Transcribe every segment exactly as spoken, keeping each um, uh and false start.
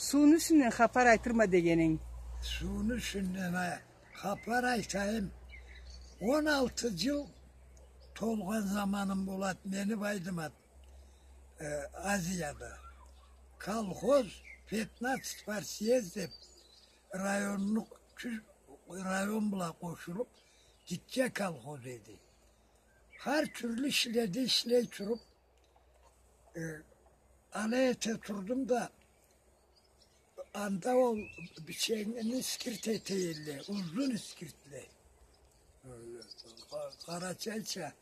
Сууну юсюнден хапар айтырма дегенинг. Сууну юсюнден, а, хапар айтайым. Он алты джыл толгъан заманым болад мени, Байдымат, э, Азияда. Колхоз, пятнадцать партсъезд деп, районну, тюз район бла къошулуп, гитче колхоз эди. Хар тюрлю ишледи, ишлей туруп, э, алай эте турдум да, анда ол биченни искирт эте элле, узун искиртле. Э, къа-, къарачайча,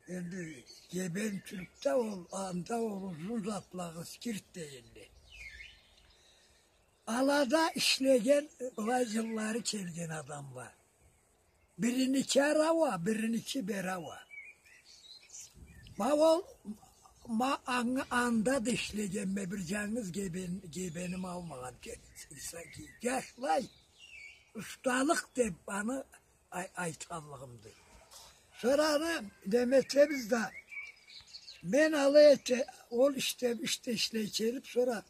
энди гебен тюркде ол, анда ол узун затлагъа искирт дей элле. Алада ишлеген, былай джыллары келген адамла. Бириники ары ауа, бириники бери ауа. Ма ол, ма ан-, анда да ишлегенме, бир джангыз гебен-, гебеним аумагъан ке-, саки. Джашлай, усталыкъ деп аны ай-, айтханлыгъымды. Сора аны неме этебиз да, мен алай эте, ол ишде, ишде ишлей келип, сора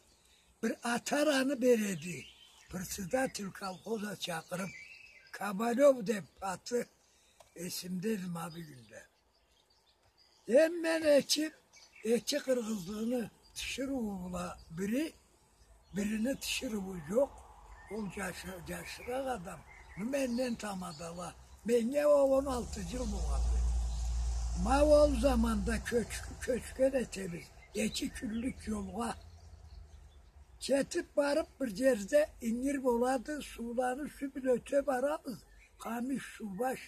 бир ат араны береди. Председатель колхоза чакъырып, Кабалёв деп аты, эсимдеди ма бюгюн да. Эм мен эки, эки къыргъызлыны тиширыуу бла бири, бирини тиширыуу джокъ, ол джашы-, джашыракъ адам, ну, менден тамадала. Меннге о он алты джыл болгъанды. Ма ол заманда кёч-, кёчген этебиз. Эки кюнлюк джолгъа. Кетип барып, бир джерде ингир болады, сууланы юсю бла ёте барабыз, Къамиш, Суубаш.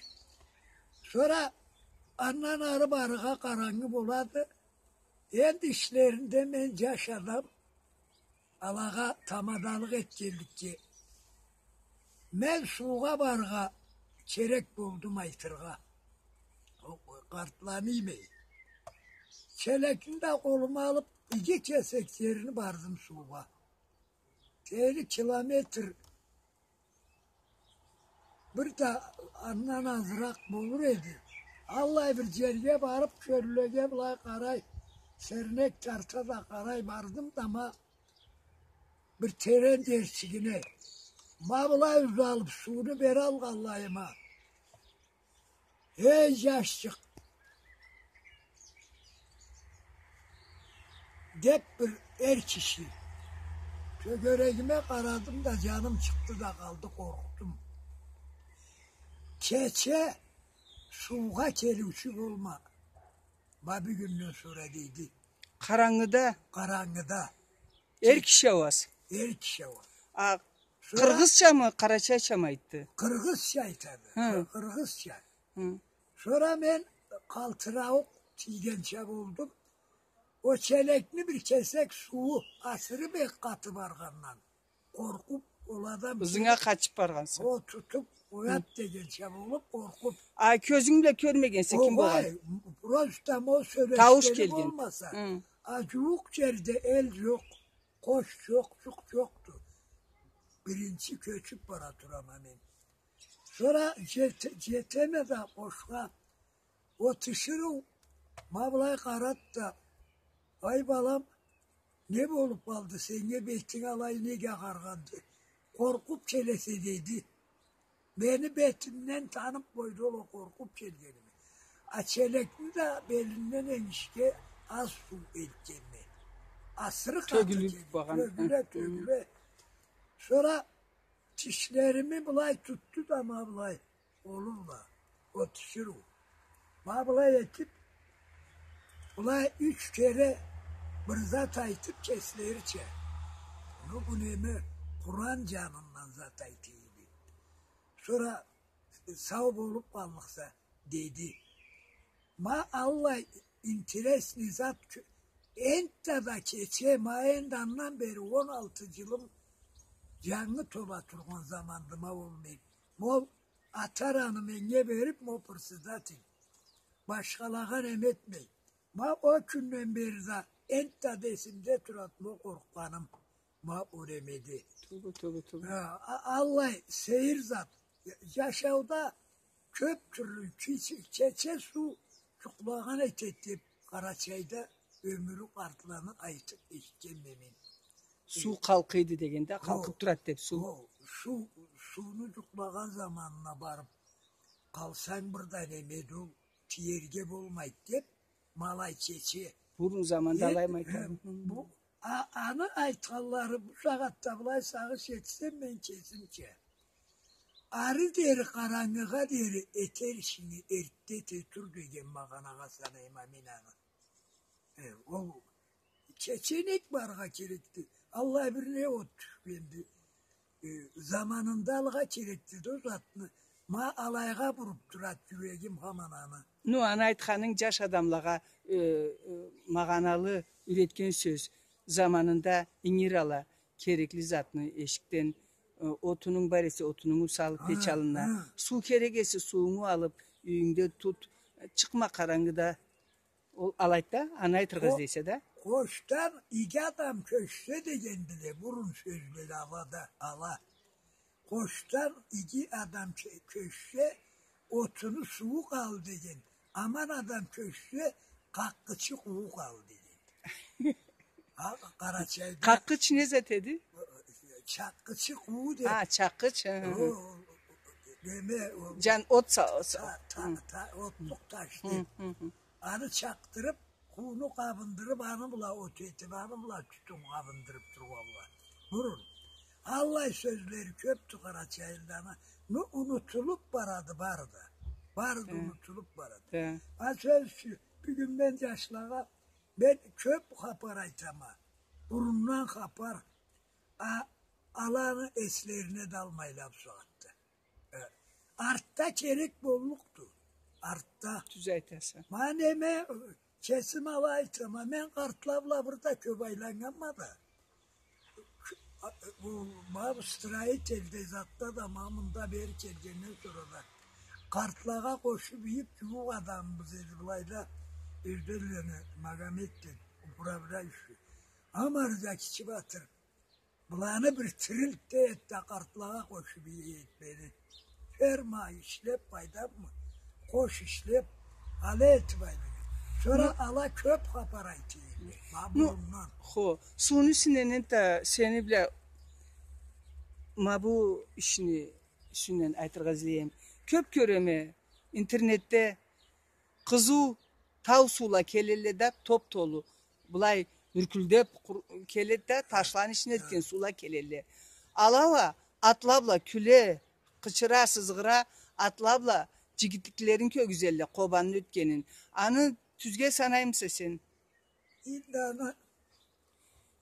Сора андан ары барыргъа къарангы болады. Энди ичлеринде мен джаш адам, алагъа тамадалыкъ этгенликге, мен суугъа барыргъа керек болдум айтыргъа. О, къартланы иймей. Челекни да къолума алып, иги кесек джерни бардым суугъа. Тели километр бир да андан азыракъ болур эди. Аллай бир джерге барып, кёллеге былай къарай, сернек тарта да къарай бардым да, ма бир терен джерчигине. Ма былай узалып, сууну бералгъанлайыма. Эй, джашчыкъ! Деп бир эр киши. Тёгерегиме къарадым да, джаным чыкъды да къалды, къоркъдум. Кече суугъа келиучю болма. Ма бюгюнден сора, дейди. Къарангыда? Къарангыда. Эр киши ауаз? Эр киши ауаз. А, сора къыргъызчамы, къарачайчамы айтды? Къыргъызча айтады. Хы. Къы-, къыргъызча. Хы. Сора мен къалтырауукъ тийгенча болдум. О челекни бир кесек суу асыры бек къаты баргъандан, къоркъуп, ол адам... Ызынга къачып баргъанса. О тутуп, оят дегенча болуп, къоркъуп. А, кёзюнг бла кёрмегенсе, ким болгъан? Огъай, просто ма о сёлешгени болмаса. Хы. А, джууукъ джерде эл джокъ, къош джокъ, джукъ джокъду. Биринчи кёчюп бара турама мен. Сора джете-, джетеме да къошха. О тиширыу ма былай къарад да: «Ай, балам, не болуп къалды сеннге, бетинг алай неге къаргъанды? Къоркъуп келесе», — деди. Мени бетимден танып къойду ол, о къоркъуп келгеними. А челекни да белинден энгишге аз суу элтгенме. Асыры къаты келди. Тёгюле, тёгюле. Сора тишлерими былай тутду да, ма былай, къолу бла, о тиширыу. Ма былай этип, былай юч кере бир зат айтып, кеслерича. Муну бу неме, Къуран джанындан зат айта эди. Сора: «Сау болуп къаллыкъса», — деди. Ма аллай интересный зат кё-, энтда да кече, ма энди андан бери он алты джылым джангы тола тургъан заманды ма ол мен. Ма ол ат араны меннге берип, ма ол председатель. Башхалагъа неме этмей. Ма о кюнден бери да энтда да эсимде турад ма ол къоркъгъаным. Ма ол немеди. Тёбе, тёбе, тёбе. Хы, а-, аллай сейир зат. Джашауда кёп тюрлю, кече, кече суу джукълагъан этед деп, Къарачайда ёмюрю къартланы айтып эшитгенме мен. Суу къалкъыйды дегенде, къалкъып турады деп суу. О, суу, сууну джукълагъан заманына барып къалсанг, бир да немеди ол, тиерге болмайды деп, ма алай чече. Бурун заманда алай айталла. Бу, а, аны айтханлары бу сагъатда былай сагъыш этсем, мен кесимча. Ары дери, къарангыгъа дери этер ишинги эртде эте тур деген магъанагъа санайма мен аны. Э, ол чеченек баргъа керекди. Аллай бир не от тюшгенди. Э, заманында алгъа керекди да ол затны. Ма алайгъа буруп турады джюрегим хаман аны. Ну, аны айтханынг джаш адамлагъа, э, э, магъаналы, юретген сёз. Заманында ингир ала керекли затны эшикден, э, отунунг бар эсе, отунунгу салып печ аллына. Суу керек эсе, суунгу алып, юйюнгде тут. Чыкъма къарангыда. Ол алайды да, аны айтыргъа излейсе да. Къошдан иги адам кёчсе дегендиле бурун сёзледе алада, ала. Къошдан иги адам кё-, кёчсе, отуну сууукъ ал деген. Аман адам кёчсе, къакъгъычы къууукъ ал деген. А, Къарачайда. Къакъгъыч не зат эди? Чакъгъычы къуу деп. А, чакъгъыч, хы, хы. О, неме, о, джан от са-, са-, та-, та-, та-, отлукъ таш деп. Хы, хы, хы. Аны чакъдырып, къууну къабындырып, аны бла от этип, аны бла тютюн къабындырып тургъанла. Бурун. Аллай сёзлери кёпдю къарачайлыланы. Ну, унутулуп барады бары да. Бары да унутулуп барады. Да. А сёз ючюн, бюгюн мен джашлагъа, мен кёп хапар айтама. Бурундан хапар. А, аланы эслерине да алмайла бусагъатда. Э, артда керек боллукъду. Артда. Тюз айтаса. Ма неме, кесим алай айтама, мен къартла бла бир да кёп айланнганма да. Бу, ма бу строительде затда да, ма мында бери келгенден сора да къартлагъа къошуп ийип джууукъ адамыбыз эди былайда. Ёзденлени Магомет деп, управляющий. Амарда Кичи Батыр. Быланы бир тирилт да эт да, къартлагъа къошуп ийип эт мени. Ферма ишлеп, пайдамы? Къош ишлеп, алай этип айланнганма. Сора ала кёп хапар айта эдиле. Ма бурундан. Хо, сууну юсюнден энтда сени бла ма бу ишни юсюнден айтыргъа излейме. Кёп кёреме интернетде къызыу тау суула келелле да, топ-толу, былай мюркюлдеп къур-, келед да, ташланы ичине элтген суула келелле. Ала уа атла бла кюле, къычыра, сызгъыра, атла бла джигитликлерин кёргюзелле, Къобанны ётгенин. Аны тюзге санаймыса сен? Энди аны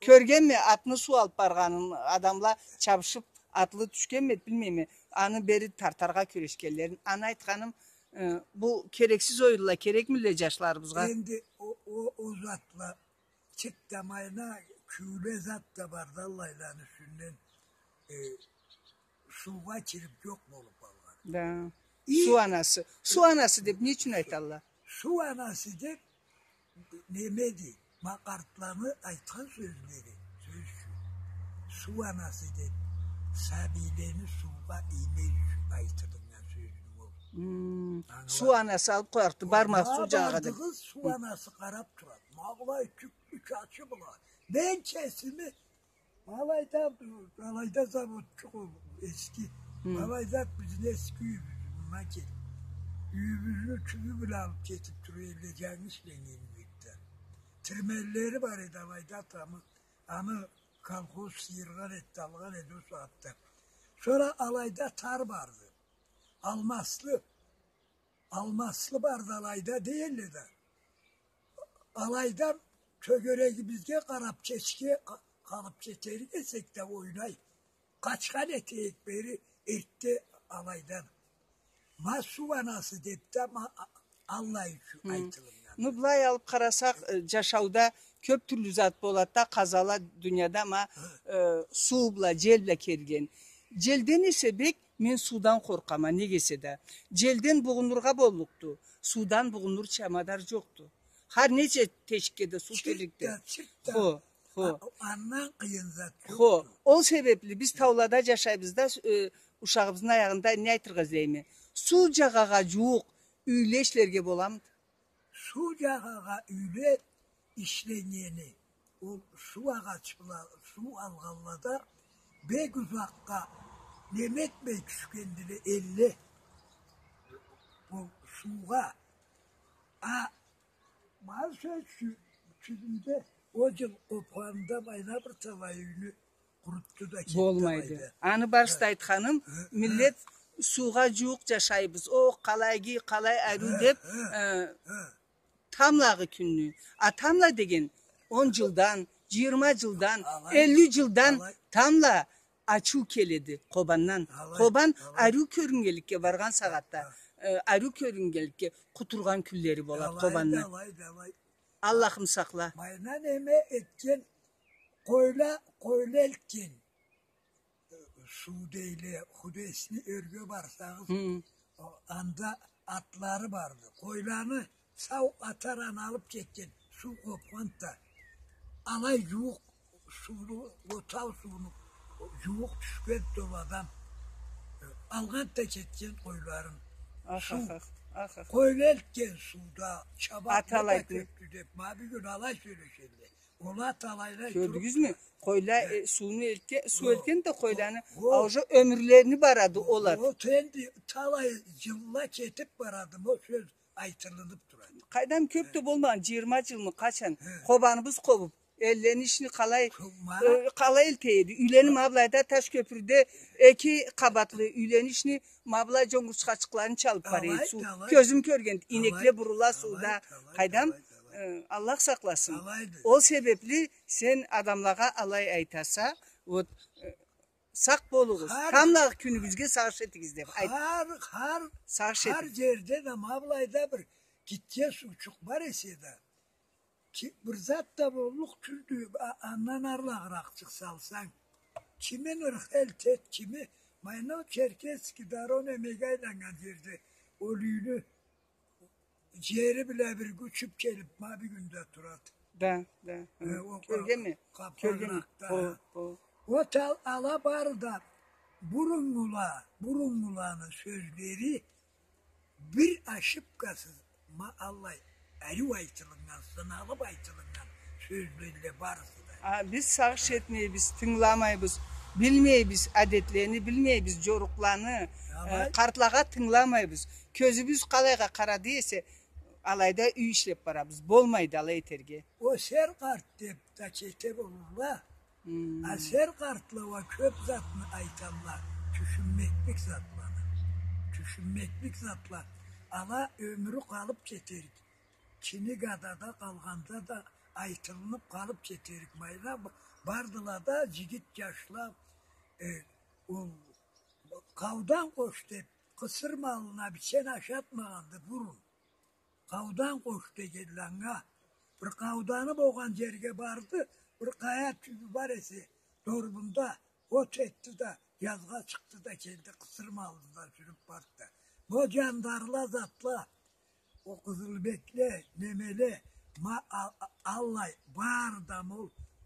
Кёргенме, атны суу алып баргъанын, адамла чабышып, атлы тюшгенме, билмейме, аны бери тартаргъа кюрешгенлерин. Аны айтханым, э, бу керексиз оюнла керекмиле джашларыбызгъа? Энди о, о, о затла чыртдамайына, кюле зат да барды аллайланы юсюнден, э, суугъа кирип джокъ болуп къалгъан. Да. И суу анасы. Суу анасы деп не ючюн айталла? Суу анасы деп немеди? Ма къартланы айтхан сёзлери, сёз ючюн. Суу анасы деп, сабийлени суугъа иймек ючюн айтылыннган сёздю ол. Хм. Ангыладынг? Суу анасы алып къоярыкъды, бармакъ суу джагъа деп. Ма бардыгъыз, суу анасы къарап турады. Ма былай тюклю чачы бла. Мен кесими Алайда, алайда заводчукъ ол, эски. Хы. Алайда бизни эски юйюбюз, мындан кел. Юйюбюзню тюбю бла алып кетип тура эдиле, джангы ишленнген юйдю. Тирменлери бар эди алайда, тамы, аны колхоз сыйыргъан эди, алгъан эди ол сагъатда. Сора алайда тар барды. Алмаслы. Алмаслы барды алайда, дейле да. Алайдан тёгерегибизге къарап кечге къа-, къалып кетерик эсек да, ойнай. Къачхан этейик бери эртде алайдан. Ма суу анасы деп да, ма а-, аллай ючюн айтылыннган. Ну, былай алып къарасакъ, э, джашауда кёп тюрлю зат болады да, къазала дунияда, ма, э, суу бла, джел бла келген. Джелден эсе бек мен суудан къоркъама, неге эсе да. Джелден бугъунургъа боллукъду, суудан бугъунурча мадар джокъду. Хар нече тешикге да суу кирликди. Чырт да, чырт да. Хо, хо. А, андан къыйын зат джокъду. Хо, ол себепли биз таулада джашайбыз да, э, ушагъыбызны аягъында не айтыргъа излейме? Суу джагъагъа джууукъ юйле ишлерге боламыды? Суу джагъагъа юйле ишленнгени Ол суу агъач бла суу алгъанла да бек узакъгъа неме этмей тюшгендиле элле. Ол суугъа. А, ма сёз ючюн, тюзюнде, о джыл къопханда майна бир талай юйню къурутду да кетди. Болмайды. Алайды. Аны барысы да айтханым, миллет суугъа джууукъ джашайбыз. Ох, къалай иги, къалай ариу деб, э, тамблагъы кюнню. А тамбла деген он джылдан, джыйырма джылдан, элли джылдан тамбла ачыу келеди Къобандан. Къобан ариу кёрюннгенликге баргъан сагъатда, э, ариу кёрюннгенликге къутургъан кюнлери болады Къобанны. Алайды, алайды. Аллахым сакъла. Майна неме этген, къойла, къойла элтген. Суу дейле, Худесни ёрге барсагъыз, анда атлары барды. Къойланы сау атаран алыб кетген, суу къопханды да. Алай джууукъ сууну, о тау сууну джууукъ тюшгенди ол адам. Алгъанды да кетген къойларын. Суу. Къойла элтген сууда, чабакъ да кёпдю деб, ма бюгюн алай сёлешелле. Ола талайлай туруб. Кёрдюгюзмю? Къойла, э, сууну элтген, суу элтген да къойланы, а уже ёмюрлерини барады олар. О, энди талай джылла кетиб барады, о сёз айтылыныб турады. Къайдам, кёб да болмагъан, джыйырма джылмы, къачан? Къобаныбыз къобуб, эллени ичини къалай, э, къалай элте эди? Юйлени ма былайда, таш кёпюрде эки къабатлы юйлени ичини ма былай джонгурчхачыкъларын чалыб бара эди суу. Кёзюм кёргенди, инекле бурула сууда. Къайдам, э, Аллах сакъласын. Ол себебли сен адамлагъа алай айтаса, вот, э, сакъ болугъуз. Тамблагъы кюнюгюзге сагъыш этигиз деб айт. Хар, хар, сагъыш этигиз. Хар джерде да ма былайда бир гитче суучукъ бар эсе да, ки, бир зат да боллукъ тюлдю, а-, андан арлагъыракъчыкъ салсанг. Кими ырх элтед, кими, майна Черкесский даро немеге айланнган джерде ол юйню джери бла бирге учуб келиб, ма бюгюн да турады. Да, да. Э, о кёргенме? Кёргенме? О, о. О тал ала бары да буруннгула, буруннгуланы сёзлери бир ошибкасыз, ма аллай, ариу айтылыннган, сыналыб айтылыннган сёзлелле барысы да. А, биз сагъыш этмейбиз, тынгыламайбыз, билмейбиз адетлени, билмейбиз джорукъланы, э, къартлагъа тынгыламайбыз. Кёзюбюз къалайгъа къарады эсе, алайда юй ишлеб барабыз. Болмайды алай этерге. О сер къарт деб да кете болурла. А сер къартла уа кёб затны айталла, тюшюнмеклик затланы. Тюшюнмеклик затла. Ала ёмюрю къалыб кетерик. Кинигада да къалгъанда да айтылыныб къалыб кетерик. Майна б-, бардыла да джигит джашла, э, ол къаудан къош деб, къысыр малына бичен ашатмагъанды бурун. Къаудан къош дегенле анга. Бир къауданы болгъан джерге барды, бир къая тюбю бар эсе, дорбунда от этди да, джазгъа чыкъды да келди, къысыр малын да сюрюб барды да. Бу джандарла затла, о къызылбекле, немеле, ма-, а-, а-, аллай, бары да ма ол